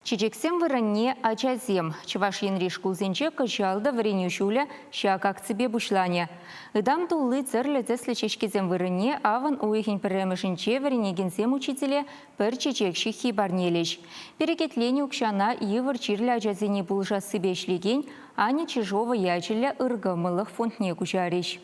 Чечексем вырӑнне ачасем. Чӑваш Енри шкулсенче кӑҫал та вӗренӳ ҫулӗ ҫак акципе пуҫланӗ. Ытам тулли тӗрлӗ тӗслӗ ҫеҫкесем вырӑнне авӑн уйӑхӗн пӗрремӗшӗнче вӗренекенсем учителе пӗр чечек ҫыххи парнелӗҫ. Перекетленӗ укҫана йывӑр чирлӗ ачасене пулӑшассипе ӗҫлекен Аня Чижова ячӗллӗ ыркӑмӑллӑх фондне куҫарӗҫ.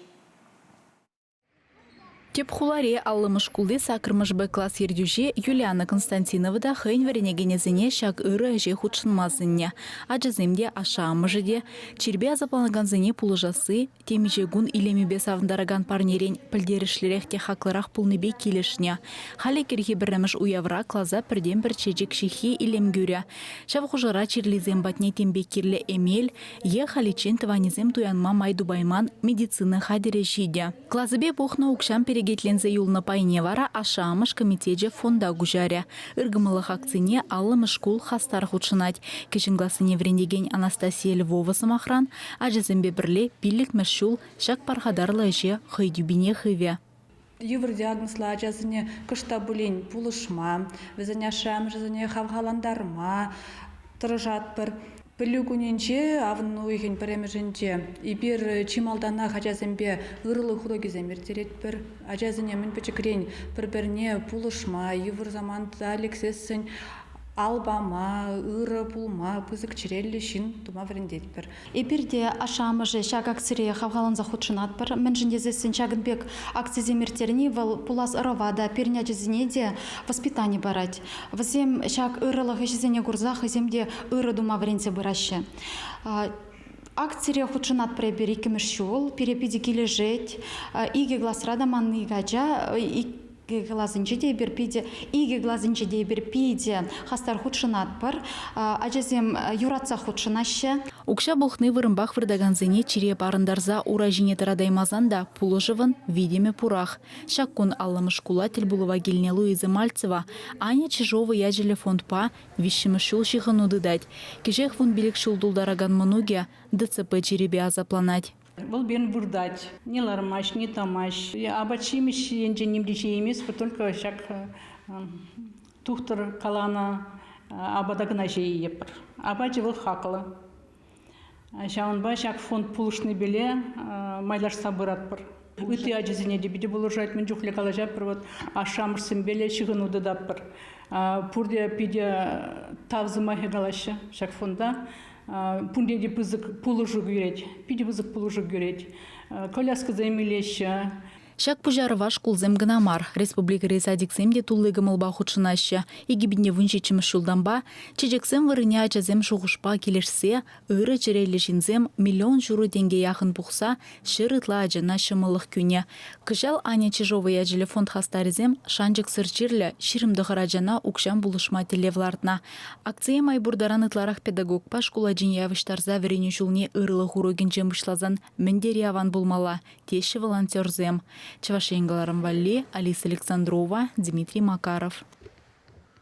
Тӗп хулари 50-мӗш шкулти саккӑрмӗш Б класс ертӳҫи Юлиана Константинова та хӑйӗн вӗренекенӗсене ҫак ырӑ ӗҫе хутшӑнма сӗннӗ. Ачасем те, ашшӗ-амӑшӗ те чирпе асапланакансене пулӑшасси темиҫе кун илемӗпе савӑнтаракан парнерен пӗлтерӗшлӗрех те хаклӑрах пулнипе килӗшнӗ. Халӗ кӗрхи пӗрремӗш уявра класа пӗртен-пӗр чечек ҫыххи илем кӳрӗ. Ҫав хушӑра чирлисем патне тем пек кирлӗ эмел е халиччен тӑванӗсем туянма май тупайман медицина хатӗрӗ ҫитӗ. Класӗпе пухнӑ укҫан перекетленсе юлнӑ пайне вара ашшӗ-амӑш комитечӗ фонда куҫарӗ. Ыркӑмӑллӑх акцине 50-мӗш шкул хастар хутшӑнать. Кӗҫӗн классене вӗрентекен Анастасия Львова, сӑмахран, ачасемпе пӗрле пиллӗкмӗш ҫул ҫак пархатарлӑ ӗҫе хӑй тӳпине хывӗ. Йывӑр диагнозлӑ ачасене кӑшт та пулин пулӑшма, вӗсен ашшӗ-амӑшӗсене хавхалантарма тӑрӑшатпӑр. Пӗлӳ кунӗнче, авӑн уйӑхӗн пӗрремӗшӗнче, эпир чи малтанах ачасемпе ырӑлӑх урокӗсем ирттеретпӗр. Ачасене мӗн пӗчӗкрен пӗр-пӗрне пулӑшма, йывӑр саманта лексессӗн ал пама, ырӑ пулма, пысӑк чӗреллӗ ҫын тума вӗрентетпӗр. Эпир те ашшӗ-амӑшӗ ҫак акцире хавхаланса хутшӑнатпӑр. Мӗншӗн тесессӗн ҫакӑн пек акцисем ирттерни вӑл пулас ӑрӑва та, пирӗн ачасене те воспитани парать. Вӗсем ҫак ырӑлӑх ӗҫӗсене курса хӑйсем те ырӑ тума вӗренсе пыраҫҫӗ. Акцире хутшӑнатпӑр эпир иккӗмӗш ҫул. Пире питӗ килӗшет. Икӗ класра та ман ик ача класӗнче те эпир питӗ, икӗ класӗнче те эпир питӗ хастар хутшӑнатпӑр. Ачасем юратсах хутшӑнаҫҫӗ. Укҫа пухни вырӑнпах выртакансене чире парӑнтарса ура ҫине тӑратаймасан та пулӑшӑвӑн витӗмӗ пурах. Ҫак кун 50-мӗш шкула тӗлпулӑва килнӗ Луиза Мальцева Аня Чижова ячӗллӗ фондпа виҫҫӗмӗш ҫул ҫыхӑну тытать. Кӗҫех 15 ҫул тултаракан мӑнукӗ ДЦП чирӗпе асапланать. Вӑл пирӗн выртать. Ни лармасть, ни тӑмасть. Апат-ҫимӗҫ енчен ним те ҫиейместпӗр, только ҫак тухтӑр каланӑ апата кӑна ҫиейӗпӗр. Апачӗ вӑл хаклӑ. Ҫавӑнпа ҫак фонд пулӑшнипеле майлашса пыратпӑр. Ытти ачасене те питӗ пулӑшать. Мӗн чухлӗ калаҫатпӑр, вот ашшӗ-амӑшсемпеле ҫыхӑну тытатпӑр. Пурте питӗ тав сӑмахӗ калаҫҫӗ ҫак фонда. Пурне те пысӑк пулӑшу кӳрет, питӗ пысӑк пулӑшу кӳрет. Коляскӑсем илеҫҫӗ. Ҫак пуҫарӑва шкулсем кӑна мар, республикӑри садиксем те тулли кӑмӑлпа хутшӑнаҫҫӗ. 2017-мӗш ҫултанпа чечексем вырӑнне ачасем шухӑшпа килӗшсе ырӑ чӗреллӗ ҫынсем миллион ҫурӑ тенке яхӑн пухса ҫӗр ытла ачана ҫӑмӑллӑх кӳнӗ. Кӑҫал Аня Чижова ячӗллӗ фонд хастарӗсем шанчӑксӑр чирлӗ 29 ачана укҫан пулӑшма тӗллев лартнӑ. Акцие май пур таран ытларах педагогпа шкул ачине явӑҫтарса вӗренӳ ҫулне ырӑлӑх урокӗнчен пуҫласан мӗн тери аван пулмалла, теҫҫӗ волонтерсем. Чӑваш Ен кӑларӑм валли Алиса Александрова, Дмитрий Макаров.